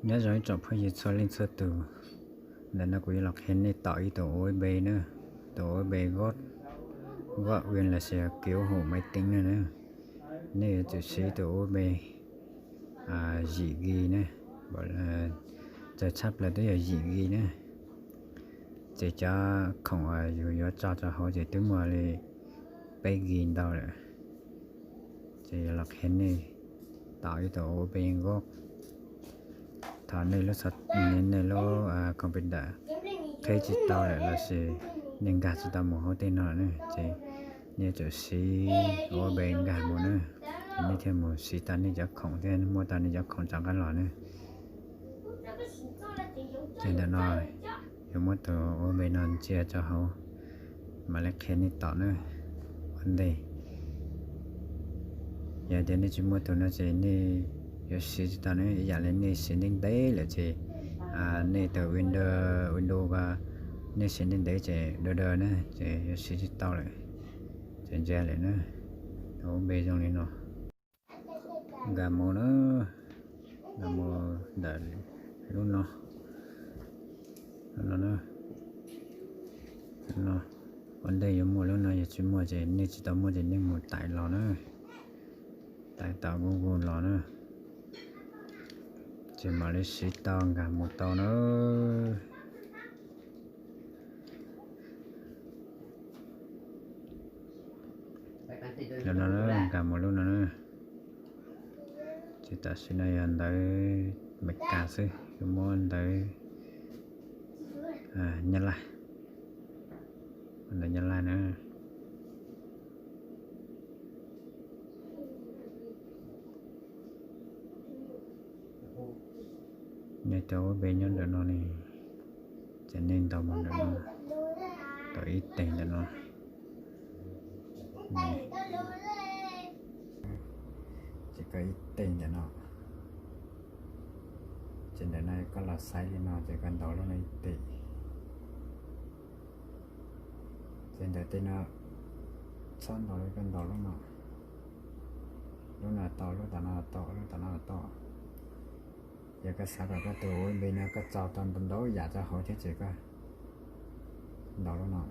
Nyob zoo ib tsoom phooj ywg txhua leej txhua tus, ntawm no kuv yuav los qhia nej tau ib tug U S B na, tus U S B gót, gót Win los sis kiv hauv maiv teev na na. Nej yuav tsum siv tus U S B yim gig na, txawv tshaj plaws twb yog yim gig na. Ces cov khoom yus yuav tso rau hauv ces twb muaj li peb gig ntau lawm. Ces yuav los qhia nej tau ib tug U S B gót. Thaum nej lub, nej lub computer qheb tsis tau lawm los sis nej nkag tsis tau mus hauv tej no na, ces nej yuav tsum siv U S B nkag mus na, ces nej thiaj mus siv tau nej cov khoom thiab muab tau nej cov khoom rov qab los na. Ces ntawm no yuav muab tus U S B no ntsia rau hauv, mam li qhia nej tau na. Ua ntej, yog tias nej tsis muaj tus no ces nej yuav siv tsis tau na, ib yam li nej siv ntev ntev lawm ces nej tus Windows, Windows ko nej siv ntev ntev ces da da na, ces yuav siv tsis tau lawm. Ces ntsia lawm na, tus U S B zoo li no. Nkag mus na, nkag mus ntawm lub no, lub no na, no. Ua ntej yuav muaj lub no, yog tsis muaj ces nej tsis tau muaj ces nej mus tải los na, tải tau Google los na, ces mam li siv tau nkag mus tau na. Lub no nkag mus lub no na. Ces tam sim no yog ntawv Meskas xwb, yuav muab ntawv Nyab Laj, ntawv Nyab Laj na. Nej tus U S B nyob ntawm no ne, ces nej ntaus mus ntawm no, tau ib teg ntawm no. Ces koj ib teg ntawm no, ces ntawm no koj los xaiv li no ces koj ntaus lub no ib teg. Ces ntawm tej no txhob ntaus li, koj ntaus lub no. Lub no tau, lub tom no tau, lub tom no tau. Yog koj xav kom koj tus U S B no koj tso tau ntau ntau yam rau hauv thiab ces koj ntaus lub no.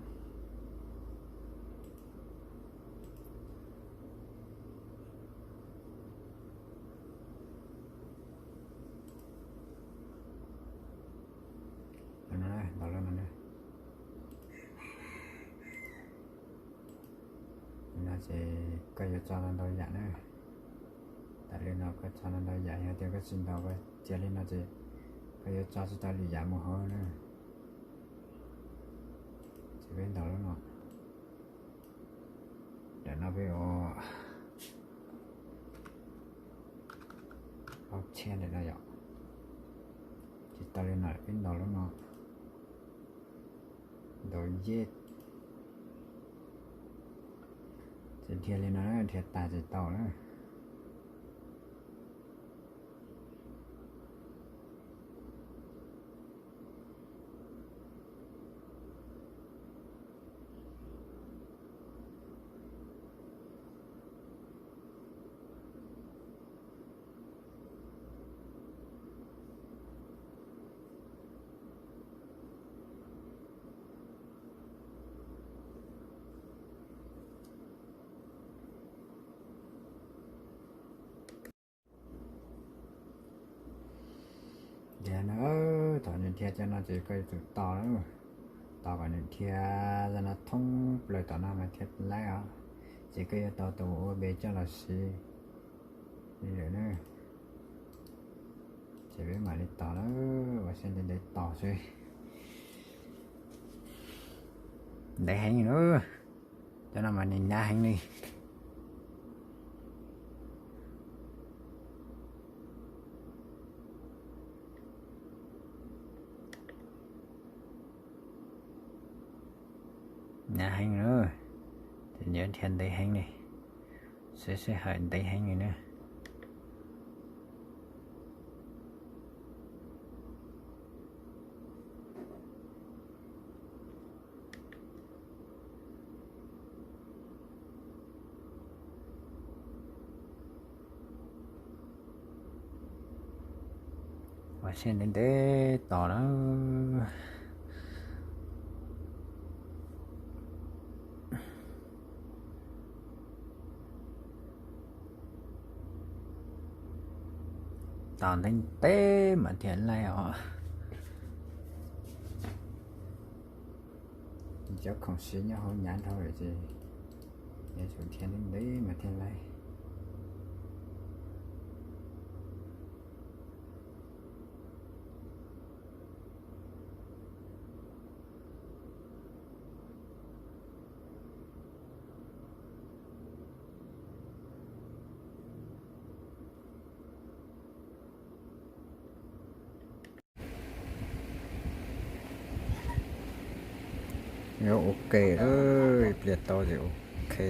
Ntaus lub no na. No ces koj yuav tso tau ntau yam na. Tam li no koj tso tau ntau yam, yog tias koj tsis ntaus, koj cia li no ces koj yuav tso tsis tau lwm yam mus hauv na. Ces peb ntaus lub no. Ntawm no peb ua ob txhiab ntawm no yom. Ces tau li no peb ntaus lub no. Ntaus yes. Ces dhia li no na, dhia tas ces tau na. Dhia no, thaum nws dhia cov no ces koj yuav tsum tos, tos kom nws dhia zaj no thoob plaws tom no mas thiaj laib os. Ces koj yuav tau tus U S B coj los siv li lawm na. Ces peb mam li tos na, ua siab ntev ntev tos xwb. Ntev heev na, cov no mas nws hnyav heev li. Hnyav heev na, ces nws dhia ntev heev li, sij sij hawm ntev heev li na. Mas seb ntev ntev tos na. Tos ntev ntev mas thiaj laij os. Cov khoom siv nyob hauv hnyav dhau lawm ces yuav tsum dhia ntev ntev mas thiaj laij. Yuav ua ke, ib pliag tau ces ua ke.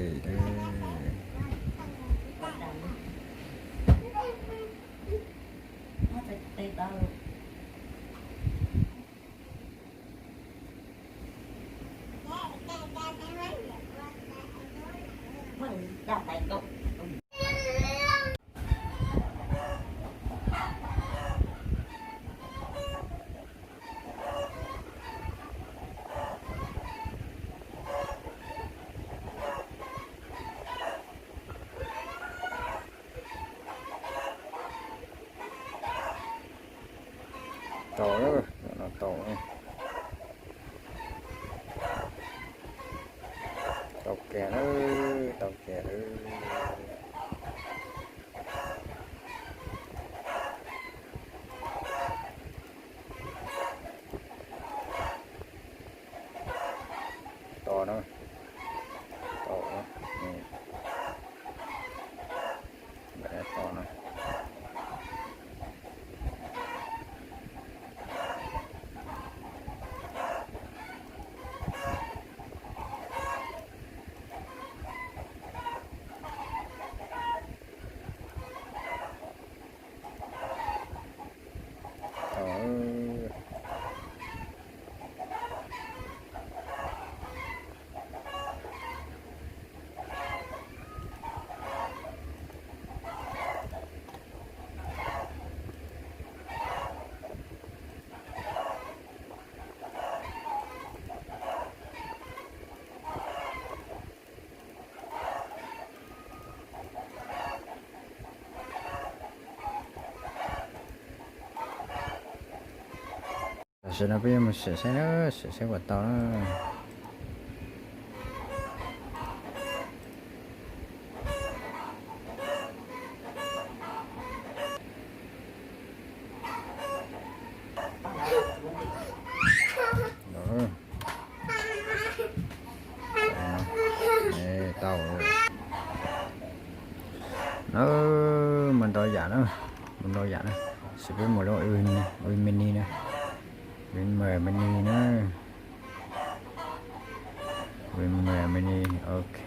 Tau lawm, no tau lawm. Tau kiag lawm, tau kiag lawm. Tau na, tau na, tau na. Tam sim no peb yuav mus sim saib na, sim saib puas tau na. Tau. Mus ntau yam na, mus ntau yam na. Sim peb mus lub Win Mini na, Win Mini na. Win Mini, ok.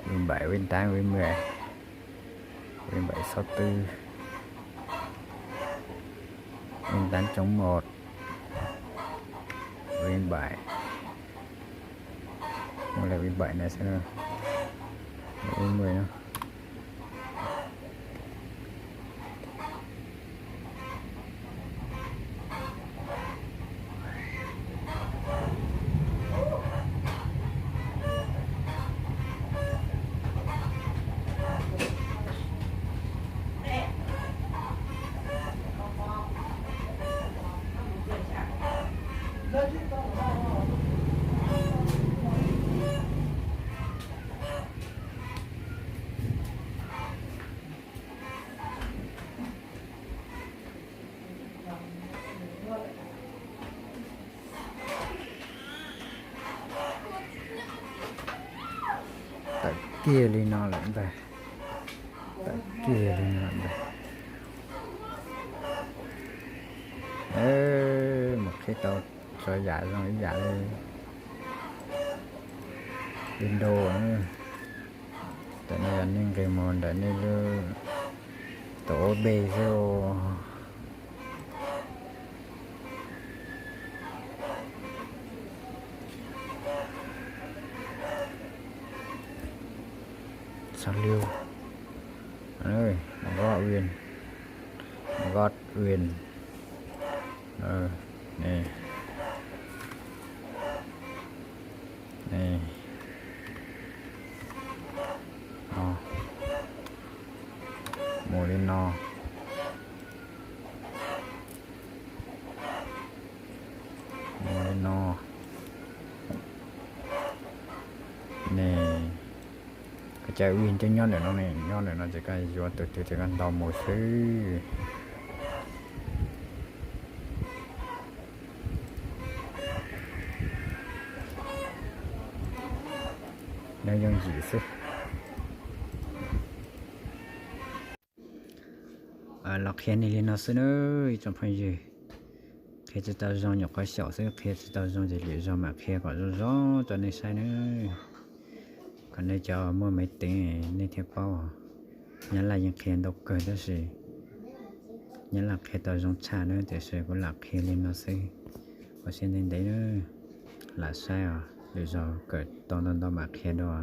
Win bảy, Win tám, Win mười, Win bảy sáu tư, Win tám chống một, Win bảy. Ua lawm Win bảy na xwb, Win mười na. Tawm kiag li no lawm ntag. Tawm kiag li no lawm ntag. Mus qhib tau tso yam zoo ib yam li Windows na. Tam no yog nej nqis mus ntawm nej lub tau ob peb xwb. Xav liu. Mos Gos Uen, Mos Gos Uen, ne, ne, mus li no, mus li no, ne, koj caij Uen coj nyob ntawm no ne, nyob ntawm no ces koj yuav tus twg ces koj ntaus mus xwb. Nyob yooj yim xwb. Los qhia nej li no xwb nawb ib tsoom phooj ywg. Qhia tsis tau zoo nyuam qhuav xyaum xwb, qhia tsis tau zoo ces lwm zaug mam qhia kom zoo zoo rau nej saib nawb. Kom nej cov muaj maiv teev nej thiaj paub. Nyab Laj yeej qhia ntau kawg tab sis Nyab Laj qhia tau zoo tshaj nawb, tiam sis kuv lam qhia li no xwb. Ua siab ntev ntev nawb, lam saib os, lwm zaug kawm tau ntau ntau mam qhia dua.